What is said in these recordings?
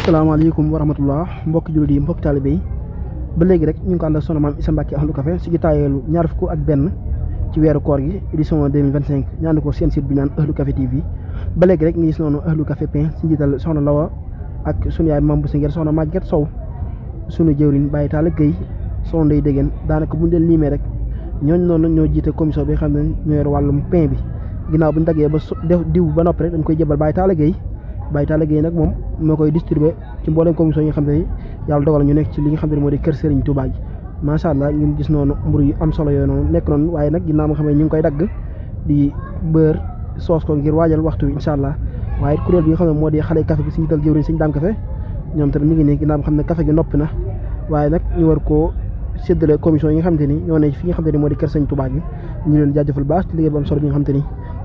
asalaamaaleykum wa rahmatullah mbokki jullit yi mbokki taalibe yi ba léegi rek ñu ngi ko ànd ak Soxna Maam Issa Mbacke Ahlu Café si gitaayeelu ñaar fukk ak benn ci weeru koor gi édition 2025 ñu ànd ko seen site bi naan Ahlu Café TV ba léegi rek ngi gis noonu Ahlu Café pain si njiital soxna Lawa ak sunu yaay Mame Bousso Nguer soxna Maguette Sow sunu jëwriñ Baye Talla Gueye soxna Ndeye Dégène daanaka buñ leen liimee rek ñooñ noonu ñoo jiite commission bi xam ne ñoo yor wàllum pain bi ginnaaw buñ daggee ba def diw ba noppi rek dañ koy jébal Baye Talla Gueye nag moom moo koy distribué ci mboolem commission yi nga xam ne yàlla dogal ñu nekk ci li nga xam ne moo di kër Serigne Touba gi macha allah ngeen gis noonu mburu yu am solo yooyu noonu nekk noonu waaye nag ginnaaw nga xam ne ñu ngi koy dagg di bër soos ko ngir waajal waxtu wi incha allah waaye kuréel bi nga xam ne moo di xale café gi si njiital jëwriñ Sëñ Daam Café ñoom tamit ñu ngi nii ginnaaw nga xam ne café gi noppi na waaye nag ñu war koo séddale commission yi nga xam te ni ñoo ne fi nga xam te ni moo di kër Serigne Touba gi ñu leen jaajëfal baax ci liggéey bu am solo bi nga xam te ni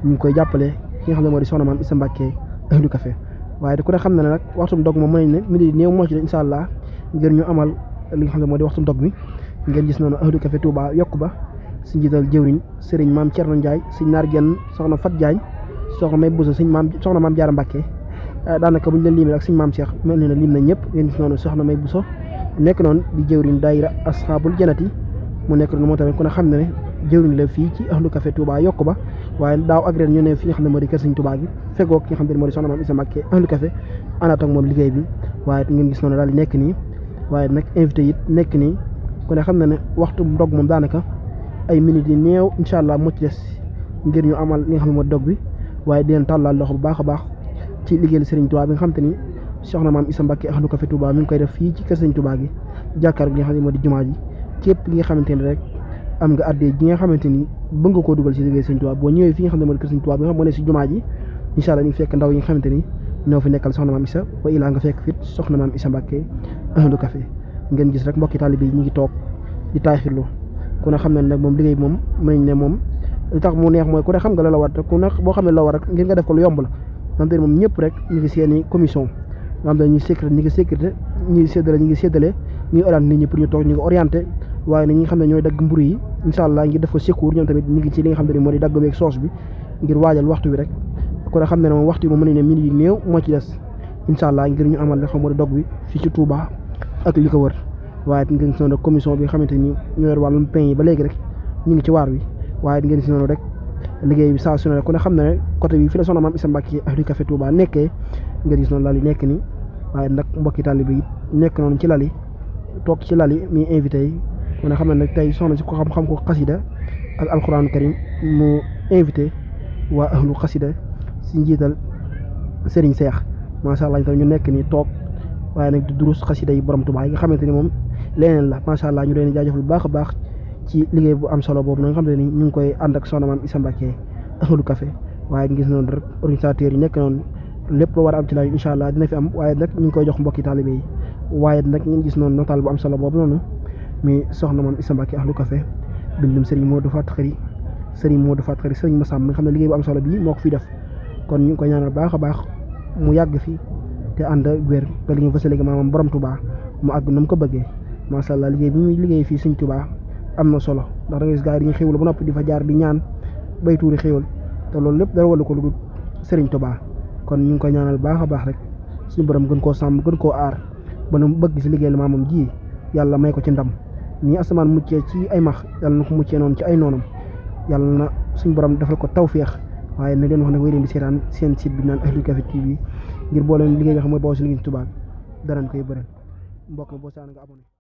ñu ngi koy jàppale ki nga xam ne moo di Soxna Maam Issa Mbacke Ahlu Café waaye ku ne xam na ne nag waxtum dog moom mën nañ ne midi néew moo ci incha allah ngir ñu amal li nga xam ne moo di waxtum dog mi ngeen gis noonu Ahlu Café Touba yokku ba si njiital jëwriñ Serigne Maam Thierno Ndiaye Serigne Naar Genn soxna Fat Diagne soxna May Bousso soxna Maam Diarra Mbacke daanaka buñ leen limee ak Serigne Maam Cheikh mel ni ne lim na ñëpp ngeen gis noonu soxna May Bousso nekk noonu di jëwriñ daayira Ashabul Janati mu nekk noonu moo tamit ku ne xam ne ne jëwriñ la fii ci Ahlu Café Touba yokku ba waaye daaw ak ren ñu ne fi nga xam ne moo di kër Serigne Touba gi feggoo ki nga xam ne moo di Soxna Maam Issa Mbacke Ahlu Café àndaat ak moom liggéey bi waaye ngeen gis noonu daal di nekk nii waaye nag invité yi nekk nii ku ne xam ne ne waxtu dog moom daanaka ay minutes yi néew incha allah moo ci des ngir ñu amal li nga xam ne moo di dog bi waaye di leen tàllal loxo bu baax a baax ci liggéeyal Serigne Touba bi nga xam te ni Soxna Maam Issa Mbacke Ahlu Café Touba mi ngi koy def fii ci kër Serigne Touba gi jàkkaar gi nga xam ne moo di jumaa ji képp li nga xamante ni rek am nga addee ji nga xamante ni bëgg nga koo dugal si liggéey Serigne Touba boo ñëwee fi nga xam ne moo di kër Serigne Touba bi nga xam moo ne si jumaa ji incha allah ñu fekk ndaw yi nga xamante ni ñoo fi nekkal Soxna Maam Issa wa ilaa nga fekk fit Soxna Maam Issa Mbacke Ahlu Café ngeen gis rek mbokki taalibe yi ñu ngi toog di taaxirlu ku ne xam ne nag moom liggéey bi moom mën nañ ne moom li tax mu neex mooy ku ne xam nga la war rek ku ne boo xam ne la war rek ngir nga def ko lu yomb la xam te ne moom ñëpp rek ñu ngi seeni commission nga xam ne ñi ngi sécurité ñi ngi séddale ñuy orienté nit ñi pour ñu toog ñu ngi orienté waaye nag ñi nga xam ne ñooy dagg mburu yi incha allah ngir def ko secours ñoom tamit ñu ngi ci li nga xam ne moo di dagg beeg soos bi ngir waajal waxtu bi rek ku ne xam ne moom waxtu bi moom mën nañ ne minutes yi néew moo ci des incha allah ngir ñu amal li xam moo di dog bi fii ci Touba ak li ko wër waaye ngeen gis noonu commission bi nga xamante ni ñoo yor wàllum pain yi ba léegi rek ñu ngi ci waar wi waaye ngeen gis noonu rek liggéey bi saa su ne rek ku ne xam ne ne côté bi fi la Soxna Maam Issa Mbacke Ahlu Café Touba nekkee ngeen gis noonu lal yi nekk nii waaye nag mbokki taalibe yi nekk noonu ci lal yi toog ci lal yi mi invité yi ku ne xam ne nag tey soxna si ko xam ko xasida ak alxuraan karim mu invité waa ahlu xasida si njiital Serigne Cheikh macha allah ñu nekk nii toog waaye nag di durus xasida yi borom Touba yi nga xamante ni moom leneen la macha allah ñu leen di jaajëfal bu baax a baax ci liggéey bu am solo boobu nga xam ne ni ñu ngi koy ànd ak Soxna Maam Issa Mbacke Ahlu Café waaye gis noonu rek organisateurs yi nekk noonu lépp lu war a am ci laaj incha allah dina fi am waaye nag ñu ngi koy jox mbokki taalibe yi waaye nag ñu gis noonu nataal bu am solo boobu noonu mi Soxna Maam Issa Mbacke Ahlu Café bindum Serigne Modou Fatkari Serigne Massam mi nga xam ne liggéey bu am solo bii moo ko fi def kon ñu ngi koy ñaanal baax a baax mu yàgg fi te ànd ak wér ba li ñu fas léegi maanaam borom Touba mu àgg na mu ko bëggee macha allah liggéey bi muy liggéey fii Serigne Touba am na solo ndax da nga gis gars yi dañuy xéwal ba noppi di fa jaar di ñaan bay tuuri xéwal te loolu lépp dara wala ko lu dul Serigne Touba kon ñu ngi koy ñaanal baax a baax rek suñu borom gën koo sàmm gën koo aar ba nu bëgg si liggéey la maamam ji yàlla may ko ci ndam nii asamaan muccee ci ay max yàlla na ko muccee noonu ci ay noonam yàlla na suñu borom defal ko tawféex waaye na leen wax ne wéy leen di seetaan seen site bi naan Ahlu Café TV ngir boo leen liggéey nga xam mooy boo si liggéey Touba danañ koy bëral mbokk boo saan nga abonné